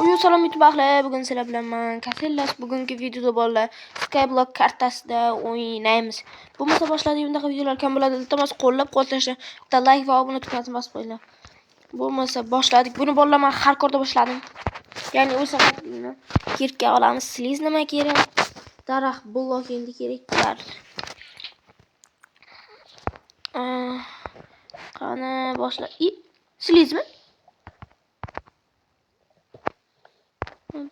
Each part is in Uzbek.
Uyu salom YouTube ahli, bugun sizlar bilan men Kasellas. Bugungi videoda bolalar Skyblock kartasida o'ynaymiz. Bo'lmasa boshladik, bunaqa videolar kam bo'ladi. Iltimos qo'llab-quvvatlashni, bitta like va obuna tugmasini bosib qo'yinglar. Bo'lmasa boshladik. Buni bolalar men hardcore'da boshladim. Ya'ni o'lsa kirka olamiz. Sliz nima kerak? Daraxt blok endi keraklar. Qani boshla. Slizmi?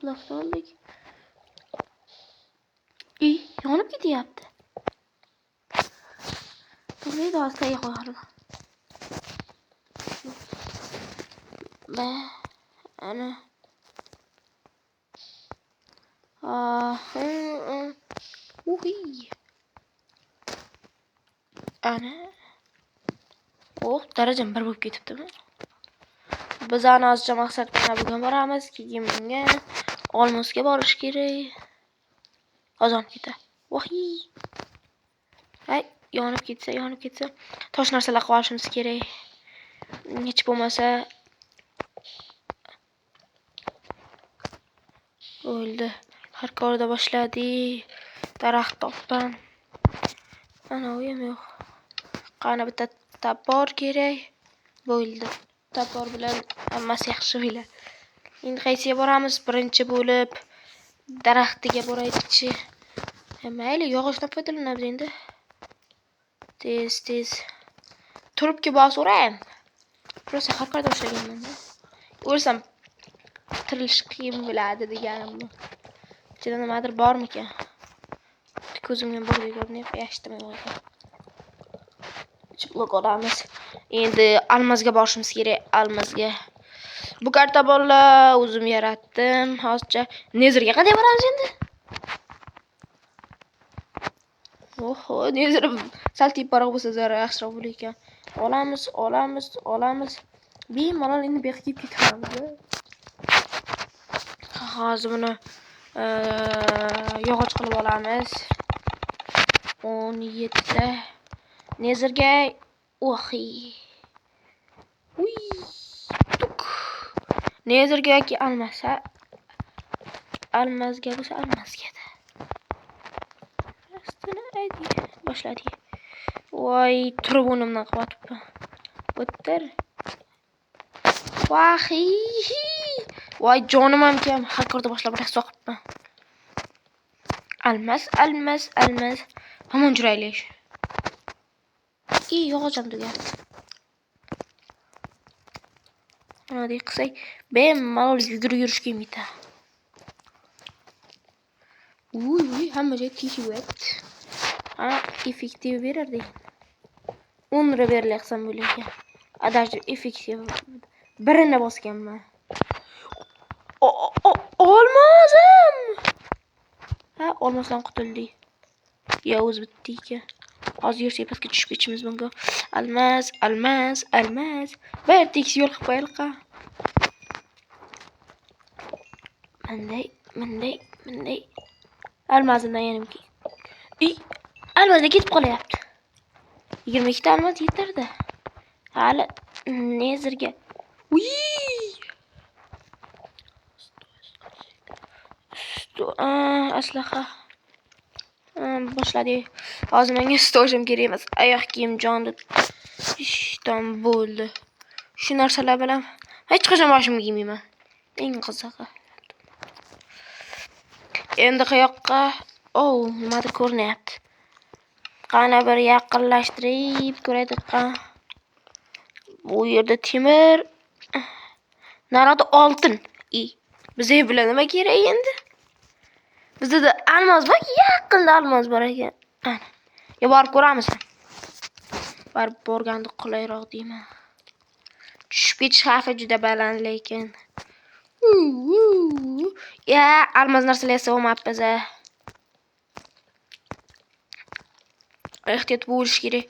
Blokni oldik. Yonib ketyapti. To'g'ri, hozir tagiga qo'yaman. Ba, ana. Uhi. Ana. Oh, darajam bir bo'lib ketibdimi? Bizani hozircha maqsad mana bugun boramiz, keyin bunga Olmosga borish kerak. Hozir ketadi. Vohi. Ay, yonib ketsa, yonib ketsa. Tosh narsalar qilib olishimiz kerak. Hech bo'lmasa o'ldi. Hardcore'da boshladik. Daraxt topman. Ana u ham yo'q. Qani bitta topor kerak. Bo'ldi. Topor bilan hammasi yaxshi bo'ladi. Endi qaysiga boramiz? Birinchi bo'lib daraxtiga boraylikchi. Mayli, yog'ochdan foydalanamiz endi. Tez, tez. Turibki bosaveraymi? Rosa hardcore'da boshlaganman-da. O'lsam tirilish qiyin bo'ladi deganim bu. Ichida nimadir bormikan? Ko'zimga bo'g'dek ko'rinyapti, yaxshimi yo'q ekan. Uch blok olamiz. Endi almazga borishimiz kerak, almazga. Bu karta bolalar o'zim yaratdim. Hozircha Nezerga qanday boramiz endi? Oho, Nezer sal teparoq bo'lsa zara yaxshiroq bo'lar ekan. Olamiz, olamiz, olamiz. Bemalol endi bu yoqqa kelib ketamiz. Hozir buni yog'och qilib olamiz. 17 ta. Nezerga ohi. Uy. Tuk. Nezerga yoki almasa. Almazga bo'lsa almazga-da. Rostini ayting. Boshladik. Voy, turib o'rnimdan qilyapman. O'tir. Vahi. Voy, jonim ham kam. Hardcore'da boshlab rosa qilibman. Almaz, almaz, almaz. Hamon juraylik. Yog'och ham tugadi. Mana qilsak, bemalol yugurib yurishga yetadi. Uy, uy, hamma joy teshyapti. Ha, effektiv berardi. 10 lira berilyapsam bo'lar ekan. Adashib effektiv birini bosganman. Olmazim. Ha, olmasdan qutuldik. Ya o'zi bitdi ekan. Hozir yer tepasiga tushib ketishimiz mumkin. Almaz, almaz, almaz. Bir tekis yo'l qilib qo'yaylik-a. Bunday, bunday, bunday. Almazimdan yana almazda ketib qolyapti. 22 ta almaz yetardi. Hali Nezerga. Uy! Aslaha. Boshladik. Hozir menga stojim kerak emas. Oyoq kiyim jonni ishdan bo'ldi. Shu narsalar bilan hech qachon boshimga kiymayman. Eng qizig'i. Endi qayoqqa? Oh, nimadir ko'rinyapti. Qani bir yaqinlashtirib ko'raylik. Bu yerda temir, narada oltin. Bizga bular nima kerak endi? Bizda almoz bor, yaqinda almoz bor ekan. Ana. Ya borib ko'ramiz. Borib borganda qulayroq deyman. Tushib ketish xavfi juda baland lekin. Ya, almoz narsalar yasab olmabmiz. Ehtiyot bo'lish kerak.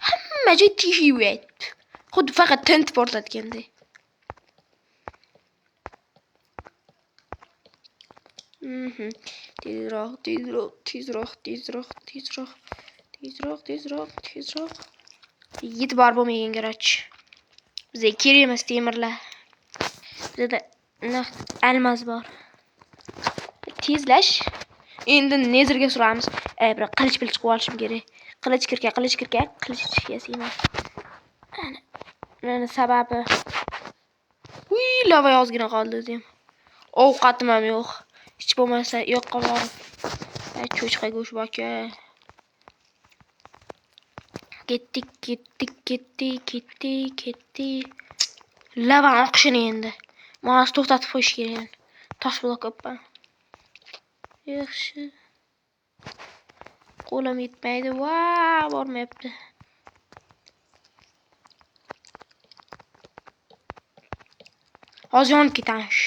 Hamma joy teshyapti. Xuddi faqat tint portlatgandek. Tezroq, tezroq, tezroq, tezroq, tezroq, tezroq, tezroq, tezroq. Yetib borib bo'lmagan, короче. Bizga kerak emas temirlar. Bizda Almaz bor. Tezlash. Endi Netherga suramiz. Bir qilich qilib olishim kerak. Qilich kirka, qilich kirka, qilich yasayman. Ana. Mana sababi. Uy, lava ozgina qoldi o'zi ham. Ovqatim ham yo'q. Hech bo'lmasa yo'qqa borib. Cho'chqa go'sht bor-ku. Ketdik, ketdik, ketdik, ketdik, ketdik. Lava oqishini endi. Mana to'xtatib qo'yish kerak. Tosh blok ko'pman. Yaxshi. Qo'lim yetmaydi. Va, bormayapti. Hozir yonib ketamiz.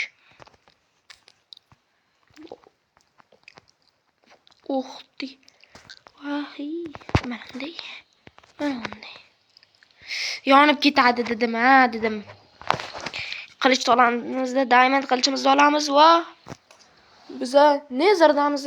Uxti. Voy, mana bunday. Mana bunday. Yonib ketadi dedim, ha, dedim. Qilich olamizda, diamond qilichimizni olamiz va biza Nether'damiz.